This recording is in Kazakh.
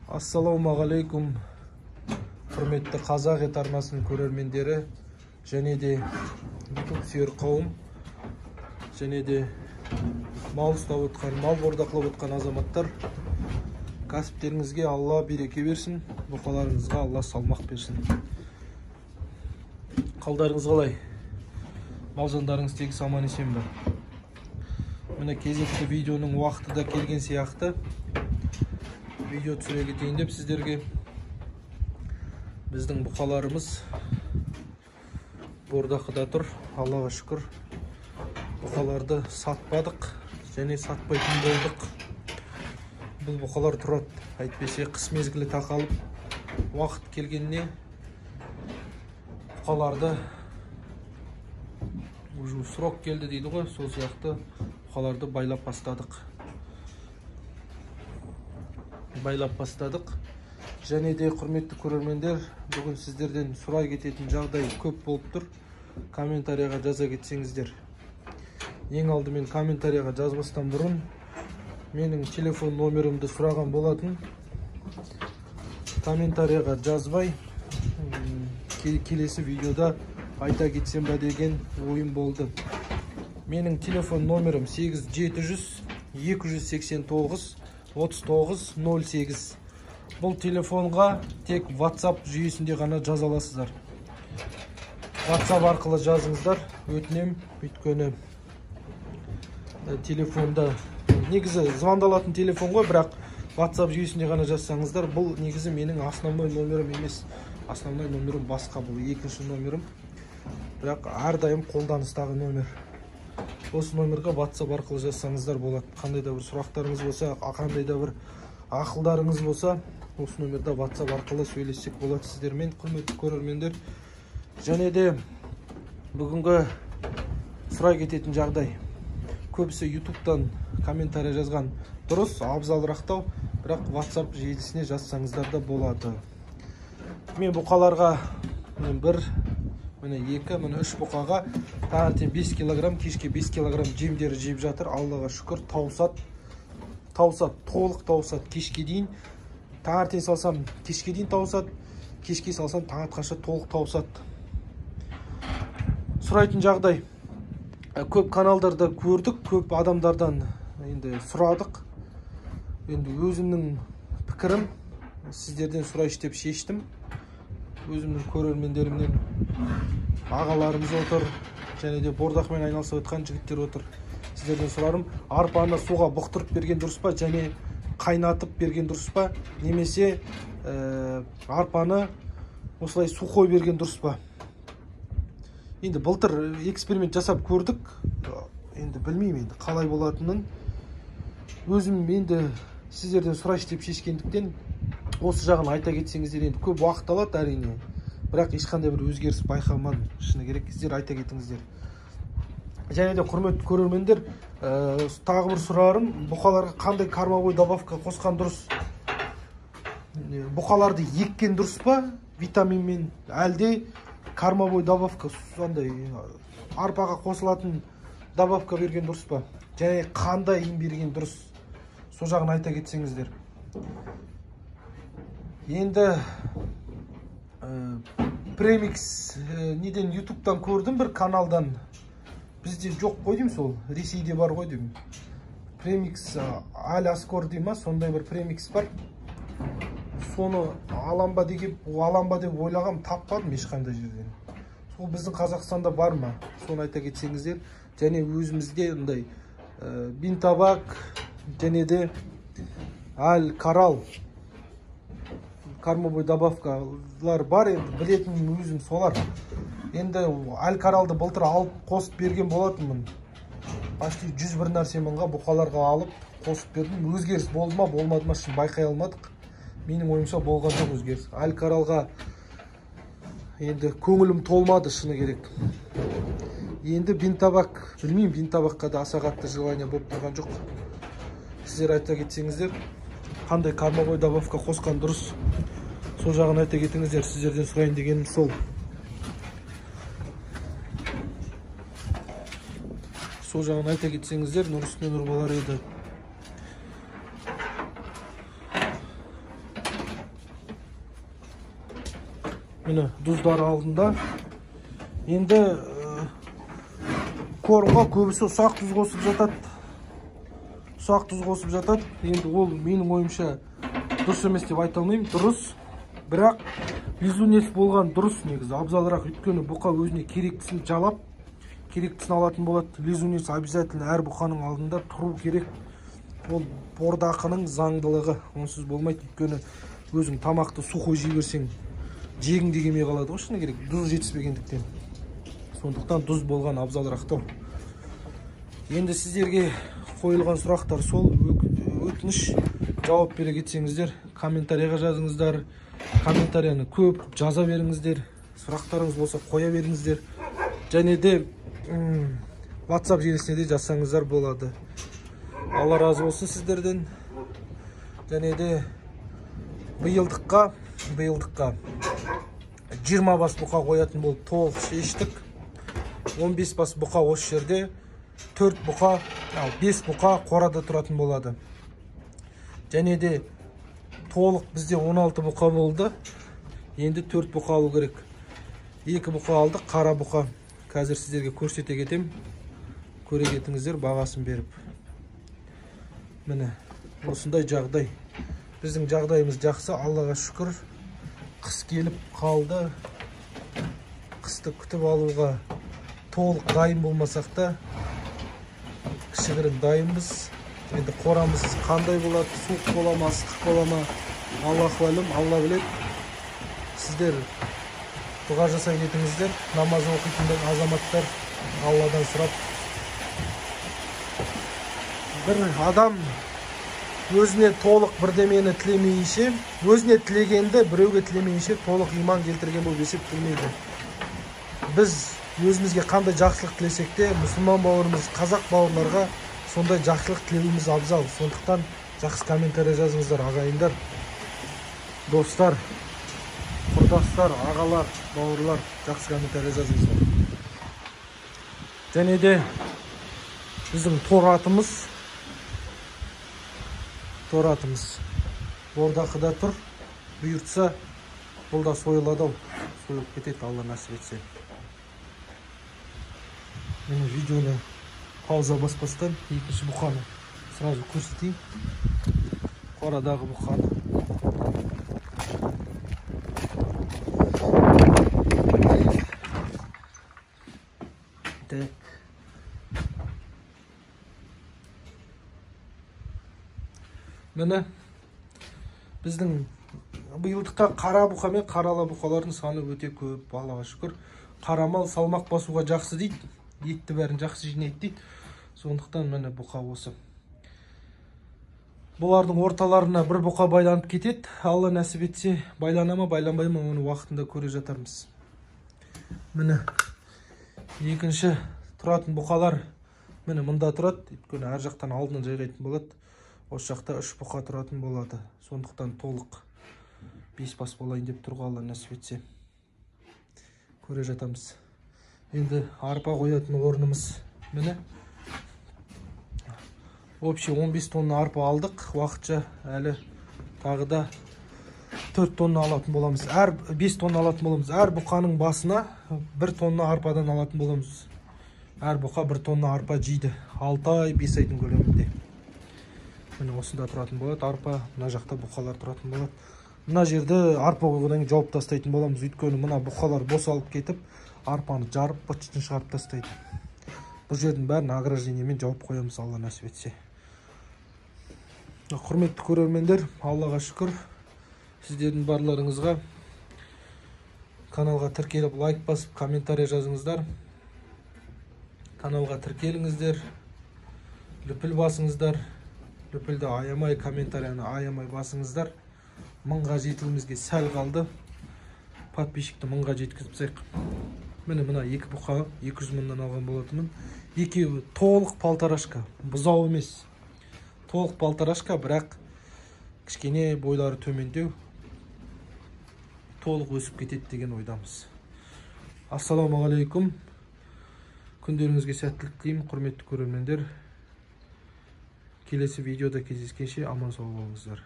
Ассалаумағалейкум, құрметті Қазақ ет арнасының көрермендері және де YouTube сүйер қауым, және де мал ұстап отқан, мал бордақылап отқан азаматтар, кәсіптеріңізге Алла береке берсін, бұқаларыңызға Алла салмақ берсін. Қалдарыңыз қалай? Мал жандарыңыз тегіс аман есен бе? Міне кезекті видеоның уақыты да келген сияқты. Видео түсіре кетейін деп сіздерге. Біздің бұқаларымыз бордақыда тұр, Аллаға шүкір. Бұқаларды сатпадық және сатпайтын болдық. Бұл бұқалар тұрады, әйтпесе қыс мезгілі тақалып, уақыт келгенне бұқаларды уже срок келді дейді ғой, сол сияқты бұқаларды байлап бастадық. Және де құрметті көрермендер, бүгін сіздерден сұрай кететін жағдай көп болып тұр. Комментарияға жаза кетсеңіздер. Ең алдымен комментарияға жазбастан бұрын менің телефон номерімді сұраған болатын. Комментарияға жазбай келесі видеода айта кетсем ба деген ойым болды. Менің телефон номерім 8700 289 39 08. Бұл телефонға тек WhatsApp жүйесінде ғана жаза аласыздар. WhatsApp арқылы жазыңыздар, өтінем, өйткені телефонда негізі звондалатын телефон ғой, бірақ WhatsApp жүйесінде ғана жазсаңыздар, бұл негізі менің основной номерім емес. Основной номерім басқа, бұл екінші номерім. Бірақ әрдайым қолданыстағы номер. Осы номерге WhatsApp арқылы жазсаңыздар болады. Қандай да бір сұрақтарыңыз болса, қандай да бір ақылдарыңыз болса, осы номерде WhatsApp арқылы сөйлессек болады сіздермен, құрметті көрермендер. Және де бүгінгі сұрай кететін жағдай. Көбісі YouTube'тан комментарий жазған дұрыс, абзалырақтау, бірақ WhatsApp желісіне жазсаңыздар да болады. Мен бұқаларға бір, міне екі, міне үш бұқаға таңертең 5 килограмм, кешке 5 килограмм жемдері жеп жатыр. Аллаға шүкір, тауысат, толық тауысат кешке дейін. Таңертең салсам кешке дейін тауысат, кешке салсам таң атқанша толық тауысат. Сұрайтын жағдай, көп каналдарда көрдік, көп адамдардан енді сұрадық. Енді өзімнің пікірім, сіздерден сұрайшы деп шештім. Өзімнің көрермендерімнен ағаларымыз отыр, және де бордақмен айналысып отқан жігіттер отыр. Сіздерден сұрарым, арпаны суға бұқтырып берген дұрыс па, және қайнатып берген дұрыс па, немесе арпаны осылай сухой берген дұрыс па? Енді былтыр эксперимент жасап көрдік, енді білмеймін енді қалай болатынын. Өзім енді сіздерден сұрайшы деп шешкендіктен осы жағын айта кетсеңіздер, енді көп уақыт алады әрине, бірақ ешқандай бір өзгеріс байқамадым, шыны керек, сіздер айта кетіңіздер. Және де құрметті көрермендер, тағы бір сұрарым, бұқаларға қандай кормовой добавка қосқан дұрыс? Бұқаларды еккен дұрыс па витаминмен, әлде кормовой добавка, сондай арпаға қосылатын добавка берген дұрыс па? Және қандай ем берген дұрыс? Сол жағын айта кетсеңіздер. Енді премикс неден YouTube'тан көрдім, бір каналдан. Бізде жоқ қой деймін, сол Ресейде бар ғой деймін. Премикс Аляскор дей ма, сондай бір премикс бар. Соны алам ба деп, ойлағам, таппадым ешқандай жерден. Сол біздің Қазақстанда бар ма? Соны айта кетсеңіздер. Және өзімізде мындай бинтабак және де аль-карал кормовой добавкалар бар, енді білетінім өзім солар. Енді аль-каралды былтыр алып қосып берген болатынмын. Почти 101 нәрсе мыңға бұқаларға алып қосып бердім. Өзгеріс болды ма, болмады ма, шын байқай алмадық. Менің ойымша болған жоқ өзгеріс. Аль-каралға енді көңілім толмады, шыны керек. Енді бинтабак, білмеймін, бинтабакқа да аса қатты желание болып тұрған жоқ. Сіздер айта кетсеңіздер, қандай кормовой добавка қосқан дұрыс, сол жағын айта кетіңіздер. Сіздерден сұрайын дегенім сол. Сол жағын айта кетсеңіздер, нұр үстіне нұр болар еді. Міне тұздары алдында. Енді кормға көбісі ұсақ тұз қосып жатады. Ұсақ тұз қосып жатады. Енді ол менің ойымша дұрыс емес деп айта алмаймын. Дұрыс. Бірақ лизунец болған дұрыс негізі, абзалырақ. Өйткені бұқа өзіне керектісін жалап, керектісін алатын болады. Лизунец обязательно әр бұқаның алдында тұру керек. Ол бордақының заңдылығы, онсыз болмайды. Өйткені өзің тамақты сухой жей берсең, жегің де келмей қалады ғой, шыны керек, тұз жетіспегендіктен. Сондықтан тұз болған абзалырақтау. Енді сіздерге қойылған сұрақтар сол. Өтініш, жауап бере кетсеңіздер, комментарийға жазыңыздар. Комментарияны көп жаза беріңіздер, сұрақтарыңыз болса қоя беріңіздер. Және де WhatsApp желісіне де жазсаңыздар болады. Алла разы болсын сіздерден. Және де биылдыққа 20 бас бұқа қоятын болып толық шештік. 15 бас бұқа осы жерде, 4 бұқа, 5 бұқа қорада тұратын болады. Және де толық бізде 16 бұқа болды. Енді 4 бұқа алу керек. 2 бұқа алдық, қара бұқа. Қазір сіздерге көрсете кетем. Көре кетіңіздер бағасын беріп. Міне, осындай жағдай. Біздің жағдайымыз жақсы, Аллаға шүкір. Қыс келіп қалды. Қысты күтіп алуға толық дайын болмасақ та, кішігірім дайынбыз. Енді қорамыз қандай болады, суық бола ма, ыстық бола ма, Аллаху әлім, Алла біледі. Сіздер дұға жасай кетіңіздер, намаз оқитын азаматтар Алладан сұрап. Бір адам өзіне толық бірдемені тілемейінше, өзіне тілегенді біреуге тілемейінше толық иман келтірген болып есептелмейді. Біз өзімізге қандай жақсылық тілесек те, мұсылман бауырымыз, қазақ бауырларға сондай жақсылық тілеуіміз абзал. Сондықтан жақсы комментарий жазыңыздар, ағайындар, достар, құрдастар, ағалар, бауырлар, жақсы комментарий жазыңыздар. Және де біздің тор атымыз бордақыда тұр. Бұйыртса, бұл да сойылады ау, сойылып кетеді, Алла нәсіп етсе. Міне видеоны пауза баспастан екінші бұқаны сразу көрсетейін. Қорадағы бұқаны. Так. Міне біздің биылдыққа қара бұқа мен қарала бұқалардың саны өте көп, Аллаға шүкір. Қара мал салмақ басуға жақсы дейді, етті бәрін жақсы жинайды дейді. Сондықтан міне бұқа осы. Бұлардың орталарына бір бұқа байланып кетеді. Алла нәсіп етсе, байлана ма, байланбай ма, оны уақытында көре жатармыз. Міне екінші тұратын бұқалар міне мында тұрады. Өйткені әр жақтан алдынан жайғайтын болады. Осы жақта 3 бұқа тұратын болады. Сондықтан толық 5 бас болайын деп тұрға, Алла нәсіп етсе. Көре жатамыз. Енді арпа қоятын орнымыз міне. Общий 15 тонна арпа алдық. Уақытша әлі тағы да 4 тонна алатын боламыз. Әр 5 тонна алатын боламыз. Әр бұқаның басына 1 тонна арпадан алатын боламыз. Әр бұқа 1 тонна арпа жейді. 6 ай, 5 айдың көлемінде. Міне осында тұратын болады арпа, мына жақта бұқалар тұратын болады. Мына жерді арпа қойғаннан кейін жауып тастайтын боламыз. Өйткені мына бұқалар босалып кетіп, арпаны жарып, быт-шытын шығарып тастайды. Бұл жердің бәрін ограждениемен жауып қоямыз, Алла нәсіп етсе. Құрметті көрермендер, Аллаға шүкір, сіздердің барларыңызға каналға тіркеліп, лайк басып, комментарий жазыңыздар. Каналға тіркеліңіздер, лүпіл басыңыздар. Лүпілді аямай, комментарияны аямай басыңыздар. 1000-ға жетуімізге сәл қалды. Подписчикті 1000-ға жеткізіп тастайық. Міне мына екі бұқа 200 мыңнан алған болатынмын. Екеуі толық полторашка, бұзау емес. Толық полторашка, бірақ кішкене бойлары төмендеу. Толық өсіп кетеді деген ойдамыз. Ассалаумағалейкум. Күндеріңізге сәттілік тілеймін, құрметті көрермендер. Келесі видеода кездескенше аман сау болыңыздар.